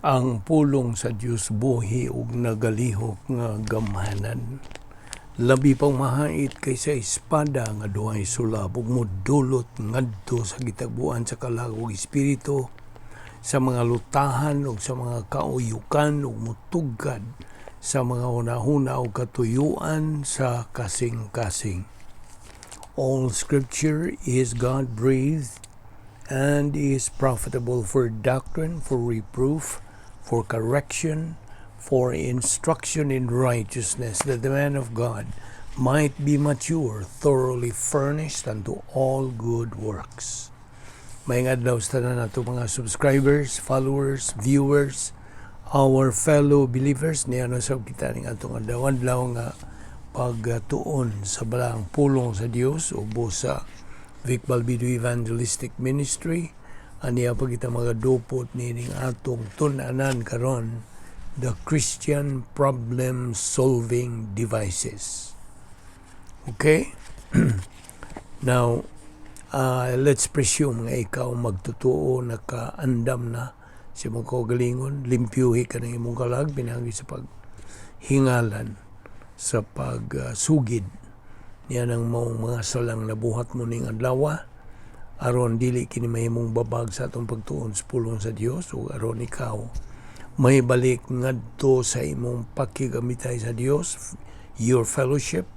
Ang pulong sa Dios buhi ug nagalihok nga gamhanan. Labi pang mahait kaysa espada nga duhay sulab ug modulot ngadto sa gitagbuan sa kalag ug espiritu, sa mga lutahan ug sa mga kauyukan, ug mutugkad sa mga hunahuna ug katuyuan sa kasing-kasing. All scripture is God-breathed and is profitable for doctrine, for reproof, for correction, for instruction in righteousness, that the man of God might be mature, thoroughly furnished unto all good works. Maayong adlaw sa tanan nato mga subscribers, followers, viewers, our fellow believers. Niya na sab kita ning atong adlaw-adlaw nga pagtuon sa balaang pulong sa Dios ubos sa Vic Balbido Evangelistic Ministry. Aniya pa kita magadupot nining atong tun-anan karon, the Christian problem solving devices. Okay? Now, let's presume nga ikaw magtutuo, nakaandam na sa imong kaugalingon, limpyuhi ka ng imong kalag pinagi sa paghingalan, sa pagsugid niya ng maong mga salang nabuhat mo ning adlaw, aron dili kini mahimong babag sa atong pagtuon sa pulong sa Dios ug aron ikaw mahibalik ngadto sa imong pakigamitay sa Dios, your fellowship,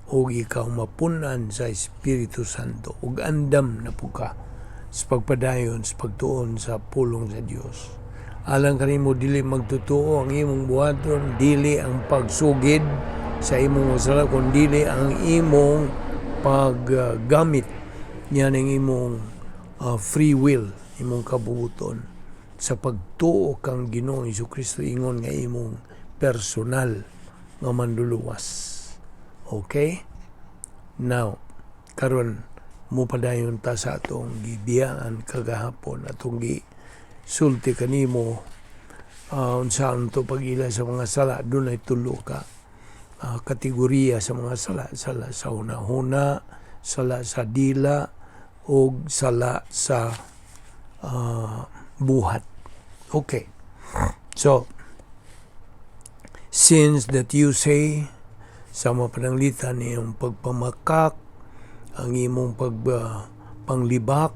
ug ikaw mapunan sa Espiritu Santo ug andam na pud ka sa pagpadayon sa pagtuon sa pulong sa Dios. Alang kanimo dili magtotoo ang imong buhaton, dili ang pagsugid sa imong sala, kun dili ang imong paggamit niya ng imong free will, imong kabubuton sa pagtuo kang Ginoong Kristo ingon nga imong personal nga manluluwas. Okay? Now, karon mo padayon ta sa atong gibiyaan kagahapon, atong gi sulti kanimo unsaan to pag-ila sa mga sala. Dunay tulo ka kategorya sa mga sala: sala sa hunahuna, sala sa dila ug sala sa buhat. Okay, so sins that you say, sa mga pananglitan iyong pagpamakak, ang imong pag panglibak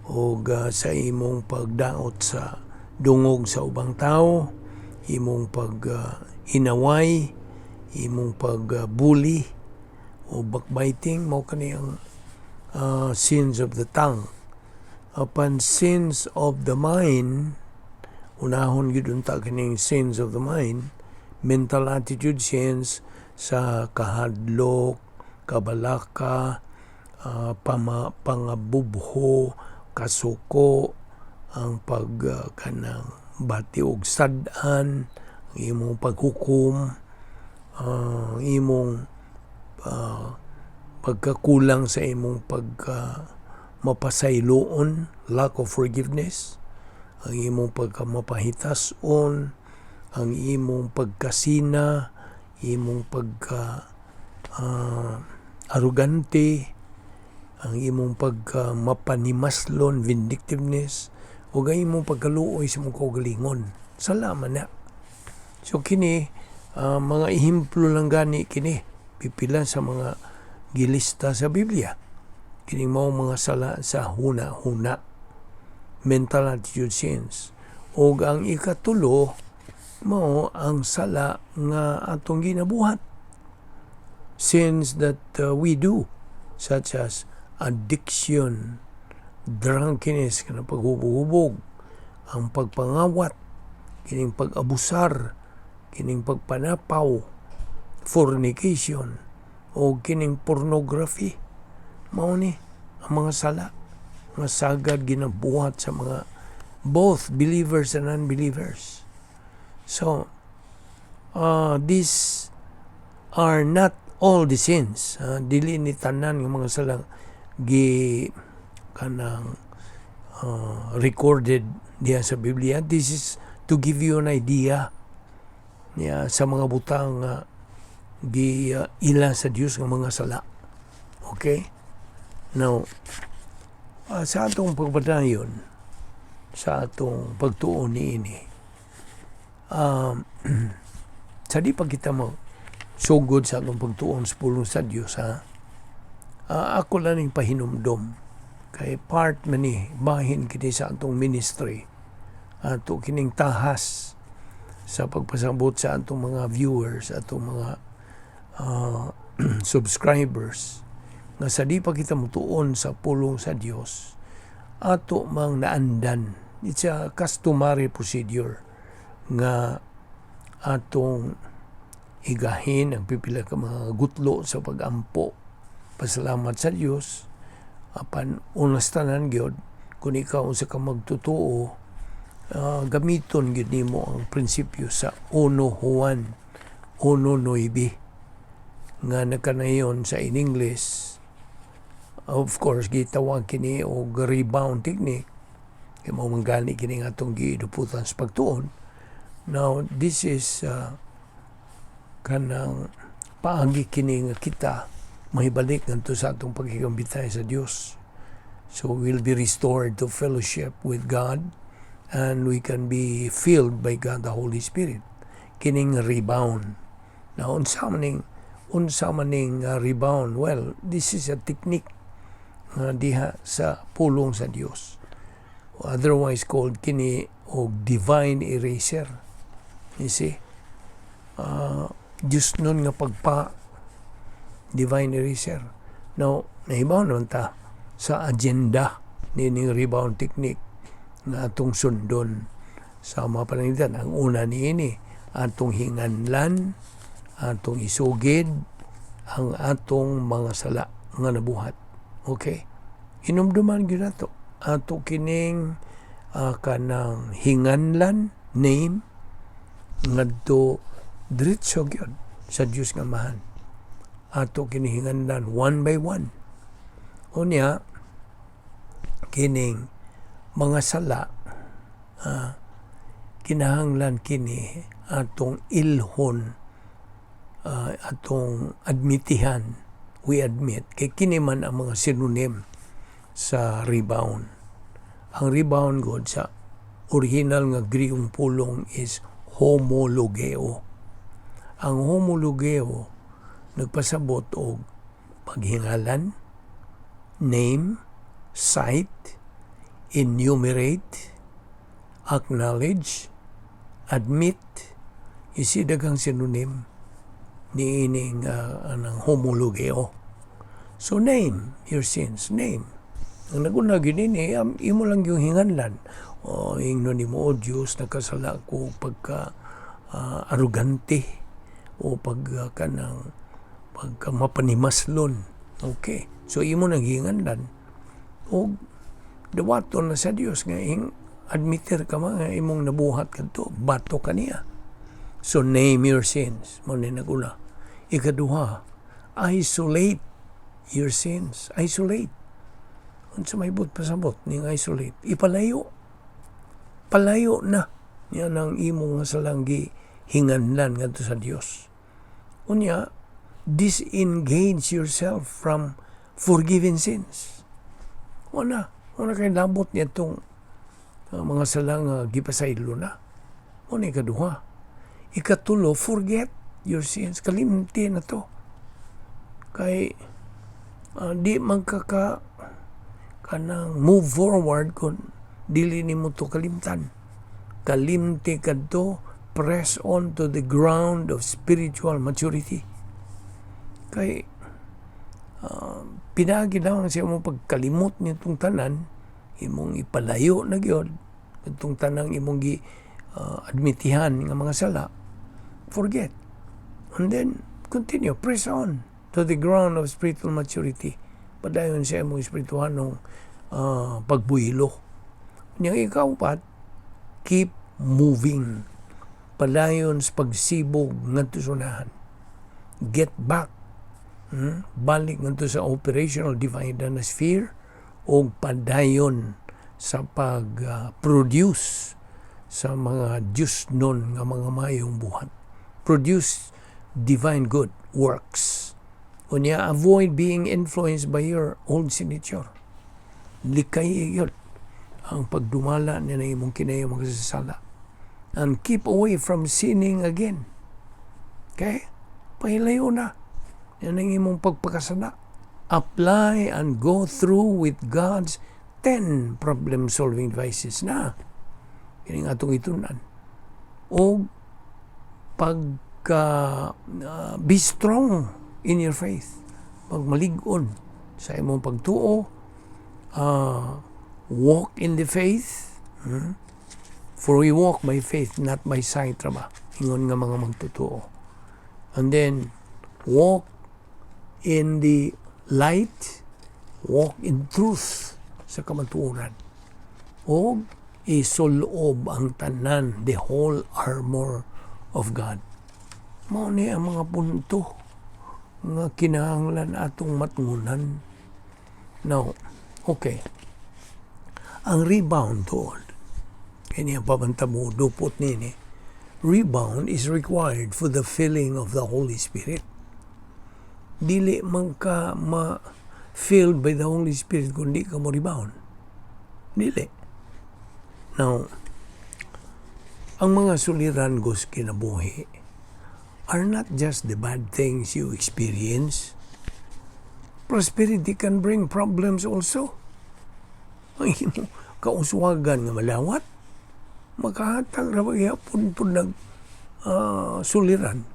o sa imong pagdaot sa dungog sa ubang tao, imong pag hinaway, imong pagbully o backbiting, mao kani ang sins of the tongue. Apan sins of the mind, unahon gyud unta kining sins of the mind, mental attitude sins sa kahadlok, kabalaka, pangabubho, kasuko, ang pag kanang bati og sad-an, ang imong paghukom, ang imong pagkakulang sa imong pagka mapasayloon, lack of forgiveness, ang imong pagkamapahitason, ang imong pagkasina, imong pagka arugante, ang imong pagka mapanimaslon, vindictiveness, ug ang imong pagkaluoy sa imong kaugalingon. Sala man na. So kini mga ehemplo lang gani kini, pipila sa mga gilista sa Biblia. Kining mao mga sala sa huna-huna, mental attitude sins. Ug ang ikatulo mao ang sala nga atong ginabuhat. Sins that we do, such as addiction, drunkenness, kanang paghubog-hubog, ang pagpangawat, kining pag-abusar, kining pagpanapaw, fornication, o kining pornography. Mao ni ang mga sala nga sagad ginabuhat sa mga both believers and unbelievers. So, these are not all the sins. Dili ni tanan ng mga salang gi kanang recorded diya sa Biblia. This is to give you an idea niya sa mga butang nga gi ila sa Dios nga mga sala. Okay? Now, sa atong pagpadayon, sa atong pagtuon niini, Sa di pa kita mo sugod sa atong pagtuon sa pulong sa Dios, ha, ako lang ning pahinumdom kay part man ni, bahin kini sa atong ministry, ato kining tahas sa pagpasabot sa atong mga viewers, atong mga subscribers, nga sa di pa kita mutuon sa pulong sa Dios, ato mang naandan. It's a customary procedure nga atong higahin ang pipila ka mga gutlo sa pagampo, pasalamat sa Dios. Apan unas tanan gyud, kung ikaw usa ka magtotoo, gamiton gyud nimo ang prinsipyo sa 1 Juan 1:9 nga nakanayon sa in English. Of course, gitawag kini og rebound technique kay mao man gani kini nga atong giduputan sa pagtuon. Now, this is kanang paagi kini nga kita mahibalik ngadto sa atong pagkigambitay sa Dios. So we'll be restored to fellowship with God and we can be filled by God the Holy Spirit. Kining rebound. Now, unsa man ning rebound? Well, this is a technique nga diha sa pulong sa Dios. Otherwise called kini og divine eraser. You see? Diyos nun nga pagpa divine eraser. Now, nahibaw naman ta sa agenda ni rebound technique nga atong sundon sa mga pananglitan. Ang una niini, atong hinganlan, atong isugid ang atong mga sala nga nabuhat. Okay? Inumduman gyud nato. Ato kining kanang hinganlan, name, ngadto diretso gyud sa Dios nga Amahan. Ato kini hinganlan one by one. Unya, kining mga sala, kinahanglan kini atong ilhon, atong admitihan, we admit, kay kini man ang mga synonym sa rebound. Ang rebound god sa original nga Griegong pulong is homologeo. Ang homologeo nagpasabot og paghingalan, name, cite, enumerate, acknowledge, admit. Isi daghang synonym niining anang homologeo. So name your sins, name. Ang naguna gyud nini, imo lang yung hinganlan. O ingnon nimo, "O Dios, nakasala ko pagka arugante o pag kanang pagka mapanimaslon." Okay. So imo nang hinganlan. O dawaton na sa Dios nga ing admitter ka man nga imong nabuhat kadto, bato ka niya. So name your sins. Mao ni naguna. Ikaduha, isolate your sins. Isolate. Unsa may buot pasabot ning isolate? Ipalayo. Palayo na yan ang imong nga salang gihinganlan ngadto sa Dios. Unya, disengage yourself from forgiven sins. Wala. Wala kay labot niya itong mga salang gipasaylo na. Mao na ikaduha. Ikatulo, forget your sins. Kalimti na to. Kay di magkaka kanang move forward kung dili nimo to kalimtan. Kalimti kadto, press on to the ground of spiritual maturity. Kay pinaagi lamang sa imong pagkalimot nitong tanan, imong ipalayo na gyud itong tanang imong gi admitihan nga mga sala, forget. And then continue, press on to the ground of spiritual maturity. Padayon sa imong espirituhanong pagbuylo. Nya ikaupat, keep moving. Padayon sa pagsibog ngadto sa unahan. Get back. Balik ngadto sa operational divine sphere o padayon sa pag-produce sa mga Diyos nun nga mga mayong buhat. Produce divine good works. Unya, avoid being influenced by your old nature. Likay yun ang pagdumala niya na imong kinaya makasasala. And keep away from sinning again. Okay? Pahilayo na. Yan ang imong pagpakasala. Apply and go through with God's 10 problem-solving devices na. Kining atong gitun-an. O pagka be strong in your faith. Pagmalig-on sa imong pagtuo, walk in the faith. For we walk by faith, not by sight, ra ba? Ingon nga mga magtotoo. And then, walk in the light, walk in truth sa kamatuoran. O isulob ang tanan, the whole armor of God. Mao ni ang mga punto nga kinahanglan atong matngunan. Now, okay. Ang rebound tuod, kini ang pabanta mo, dupot nini, rebound is required for the filling of the Holy Spirit. Dili man ka ma-filled by the Holy Spirit kung di ka mo rebound. Dili. Now, ang mga suliran sa kinabuhi are not just the bad things you experience. Prosperity can bring problems also. Ang imo kauswagan nga malawat, makahatag ra gihapon pud nag suliran.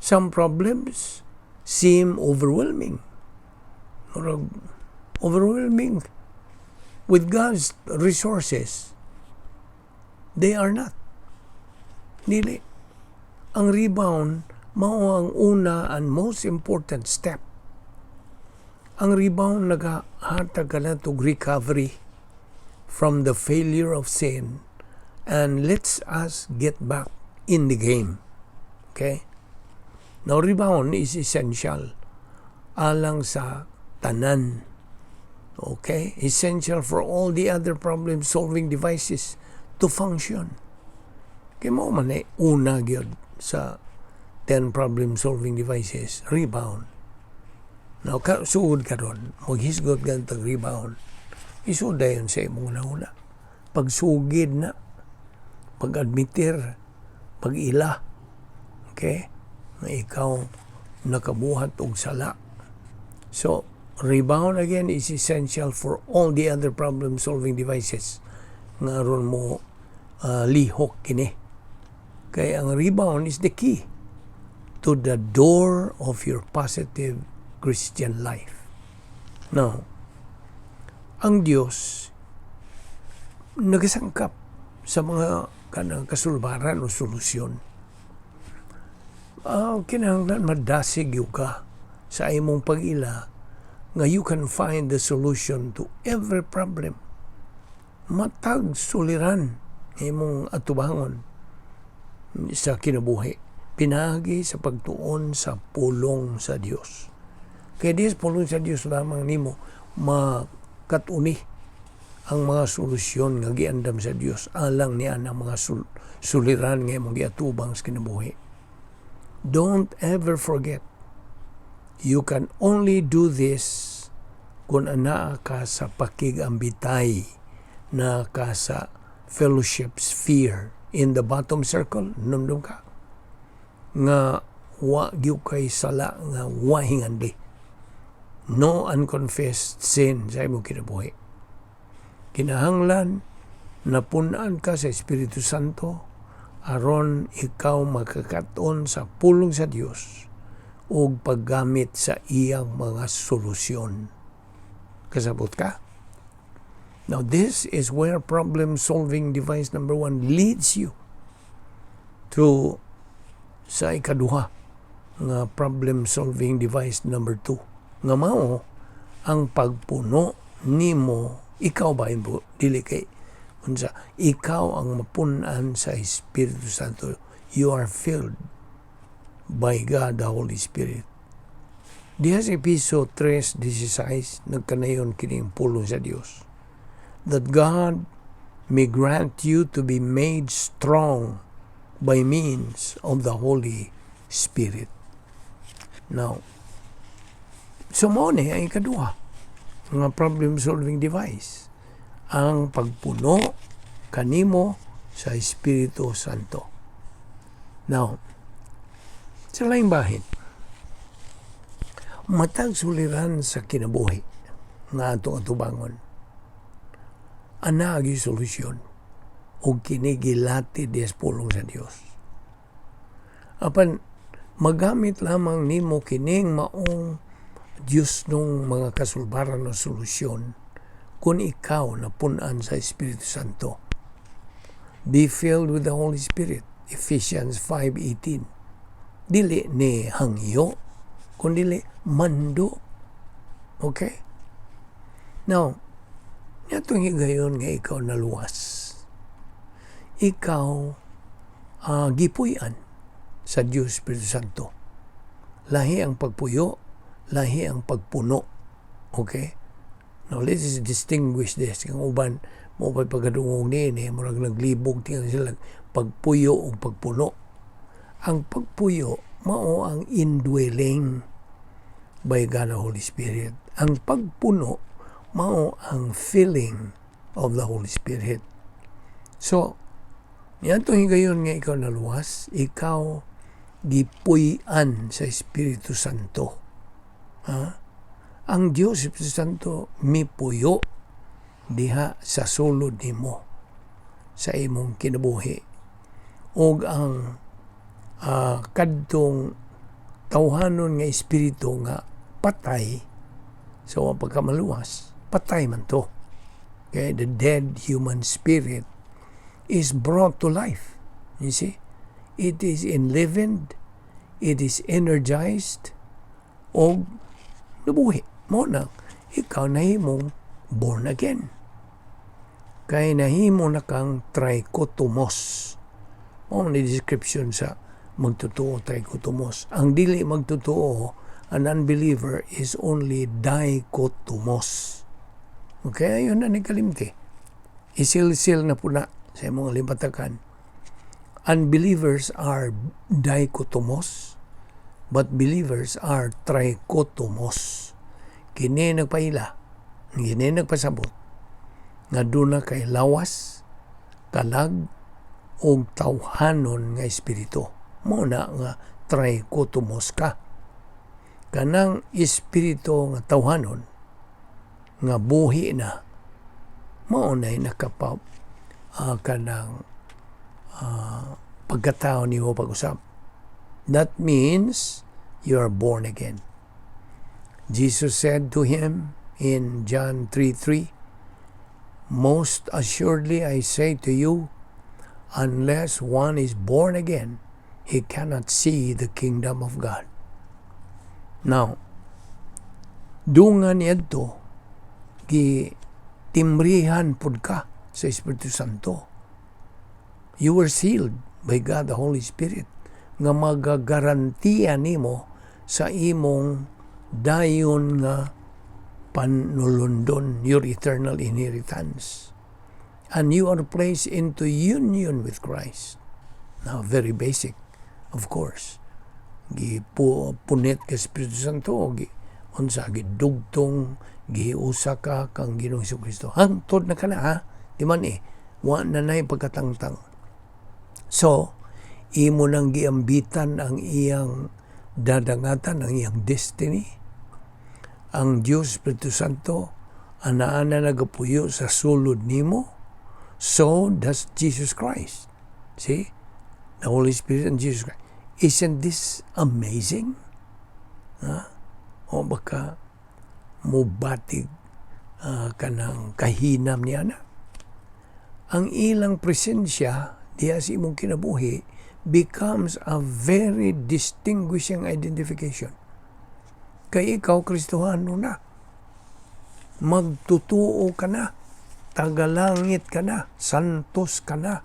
Some problems seem overwhelming. Murag overwhelming. With God's resources, they are not. Dili. Ang rebound mao ang una and most important step. Ang rebound nagahatag ka na og recovery from the failure of sin and lets us get back in the game. Okay? Now, rebound is essential alang sa tanan. Okay? Essential for all the other problem-solving devices to function. Kay mao man eh, una gyud sa 10 problem-solving devices, rebound. Now, sugod karon, maghisgot ka tag rebound. Isud dayon sa imong nauna. Pagsugid na, pag-admitir, pag-ila, okay? Nga ikaw nakabuhat og sala. So, rebound again is essential for all the other problem-solving devices nga aron mo lihok kini. Kay ang rebound is the key to the door of your positive Christian life. Now, ang Dios nagasangkap sa mga kanang kasulbaran o solusyon. Kinahanglan madasig gyud ka sa imong pag-ila nga you can find the solution to every problem. Matag suliran imong atubangon sa kinabuhi. Pinaagi sa pagtuon sa pulong sa Dios. Kaya di sa pulong sa Dios lamang nimo makatuni ang mga solusyon nga giandam sa Dios alang niya ang mga suliran nga imong giatubang sa kinabuhi. Don't ever forget, you can only do this kung anaa ka sa pakigambitay na ka sa fellowship sphere in the bottom circle, numdum ka nga wa gyud kay sala nga wa hingandi, no unconfessed sin sa imong kinabuhi. Kinahanglan napun-an ka sa Espiritu Santo aron ikaw makakaton sa pulong sa Dios ug paggamit sa iyang mga solusyon. Kasabot ka? Now, this is where problem-solving device number one leads you to sa ikaduha nga problem-solving device number two nga mao ang pagpuno nimo, ikaw ba, dili kay unsa, ikaw ang mapun-an sa Espiritu Santo. You are filled by God the Holy Spirit. Diha sa Episo 3:16, nagkanayon kining pulong sa Dios, that God may grant you to be made strong by means of the Holy Spirit. Now, so mao ni ang ikaduha nga problem solving device, ang pagpuno kanimo Sa Espiritu Santo. Now, sa laing bahin, matag suliran sa kinabuhi nga atong atubangon, ana gyud solusyon ug kini gilati diha sa pulong sa Dios. Apan magamit lamang nimo kining maong Dios nung mga kasulbaran o solusyon kung ikaw napun-an sa Espiritu Santo. Be filled with the Holy Spirit. Ephesians 5:18. Dili ni hangyo, kundi mando. Okay? Now, niadtong higayon nga ikaw naluwas. Ikaw gipuy-an sa Dios Espiritu Santo. Lahi ang pagpuyo, lahi ang pagpuno. Okay? Now, let us distinguish this. Ang uban, mo pa'y pagkadungog niini, murag naglibog tingnan sila pagpuyo o pagpuno. Ang pagpuyo, mao ang indwelling by God the Holy Spirit. Ang pagpuno, mao ang filling of the Holy Spirit. So, niadtong higayon nga ikaw naluwas, ikaw gipuy-an sa Espiritu Santo. Ha? Ang Diyos Espiritu Santo mipuyo diha sa sulod nimo sa imong kinabuhi ug ang kadtong tawhanon nga espiritu nga patay sa wa pagkamaluwas, patay man to. Okay, the dead human spirit is brought to life. You see, it is enlivened, it is energized og nabuhi. Mo na ikaw nahimong born again kay nahimo na kang trichotomos. Mao ni description sa magtotoo, trichotomos. Ang dili magtotoo, an unbeliever, is only dichotomos. Okay, ayun na ni kalimti. Isilsil na po na sa imong limpatakan. Unbelievers are dichotomos, but believers are trichotomos. Kini nagpaila, kini nagpasabot nga duna kay lawas, kalag, ug tawhanon nga espiritu. Mo na nga trichotomos ka. Kanang espiritu nga tawhanon nga buhi na, mao nay nakapa kanang pagkatao nimo pag-usab. That means you are born again. Jesus said to him in John 3:3, "Most assuredly I say to you, unless one is born again, he cannot see the kingdom of God." Now, dungan niadto, gi timbrihan pud ka sa Espiritu Santo. You were sealed by God the Holy Spirit nga magagarantiya nimo sa imong dayon nga panulundon, your eternal inheritance. And you are placed into union with Christ. Now, very basic, of course. Gipunit ka Espiritu Santo, gi, unsa, gidugtong, giusa ka kang Ginoong Kristo. Hangtod na ka na, ha? Di man eh. Wa na na'y pagkatangtang. So, imo nang giambitan ang iyang dadangatan, ang iyang destiny. Ang Diyos Espiritu Santo, ana-ana nagapuyo sa sulod nimo. So does Jesus Christ. See? The Holy Spirit and Jesus Christ. Isn't this amazing? Ha? O baka mubatig kanang kahinam niya na. Ang ilang presensya diha sa imong kinabuhi becomes a very distinguishing identification. Kay ikaw, Kristohano na. Magtutuo ka na. Tagalangit ka na. Santos ka na.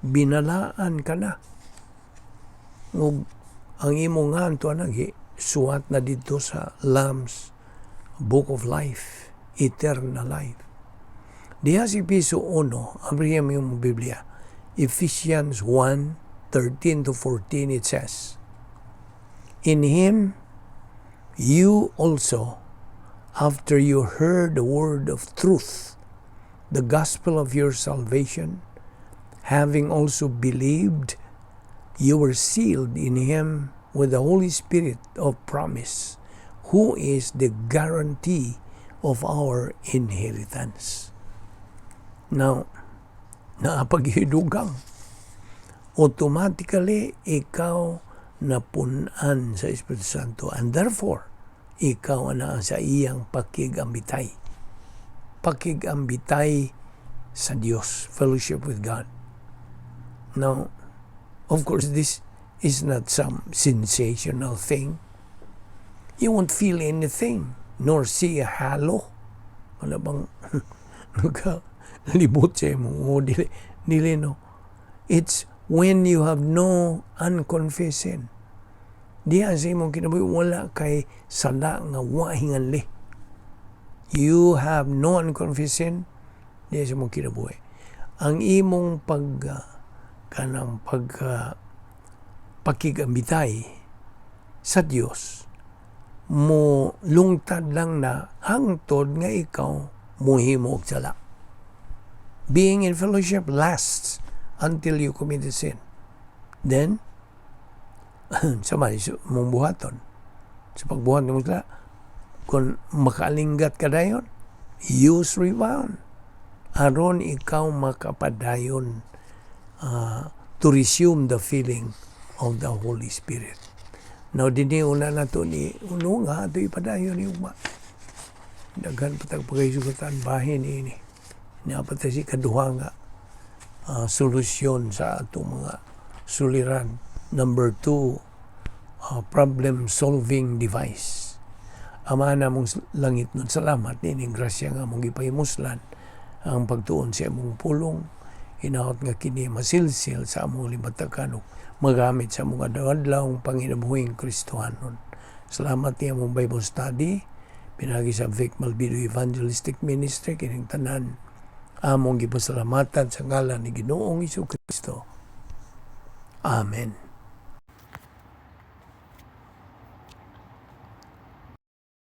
Binalaan ka na. Ug ang imong ngan to suwat na dito sa Lamb's Book of Life, Eternal Life. Diha sa Epeso 1, abrihan mo yung Biblia, Ephesians 1, 13 to 14, it says, "In Him, you also, after you heard the word of truth, the gospel of your salvation, Having also believed, you were sealed in Him with the Holy Spirit of promise, who is the guarantee of our inheritance. Now, naa pa gyuy dugang. Automatically, ikaw napun-an sa Espiritu Santo and therefore, ikaw ana sa iyang pakigambitay. Pakigambitay sa Dios, fellowship with God. Now, of course, this is not some sensational thing. You won't feel anything, nor see a halo. Wala bang nagkalibot sa imo? O, dili, dili, no. It's when you have no unconfessed sin. Diya sa imong kinabuhi, wala kay sala nga wa hinganli. You have no unconfessed sin diya sa imong kinabuhi. Ang imong pag kanang pag pakigambitay sa Dios mo lungtad lang na hangtod nga ikaw muhimo og sala. Being in fellowship lasts until you commit a sin. Then, sa may mong buhaton. Sa pagbuhat ng sala, kung makaalinggat ka dayon, use rebound. Aron ikaw makapadayon to resume the feeling of the Holy Spirit. Now, dinhi una na to ni uno nga ato ipadayon ni ugma. Daghan pa tag pagkaisugotan bahin ini. Naa pa si kaduha nga solusyon sa atong mga suliran. Number two, problem solving device. Ama namong langitnon, salamat nining grasya nga among gipahimuslan ang pagtuon sa imong pulong. Hinaot nga kini masilsil sa among limatakan ug magamit sa among adlaw-adlaw panginabuhing Kristohanon. Salamat ni among Bible study pinagi sa Vic Malvido Evangelistic Ministry. Kining tanan among gipasalamatan sa ngalan ni Ginoong Hesus Kristo. Amen.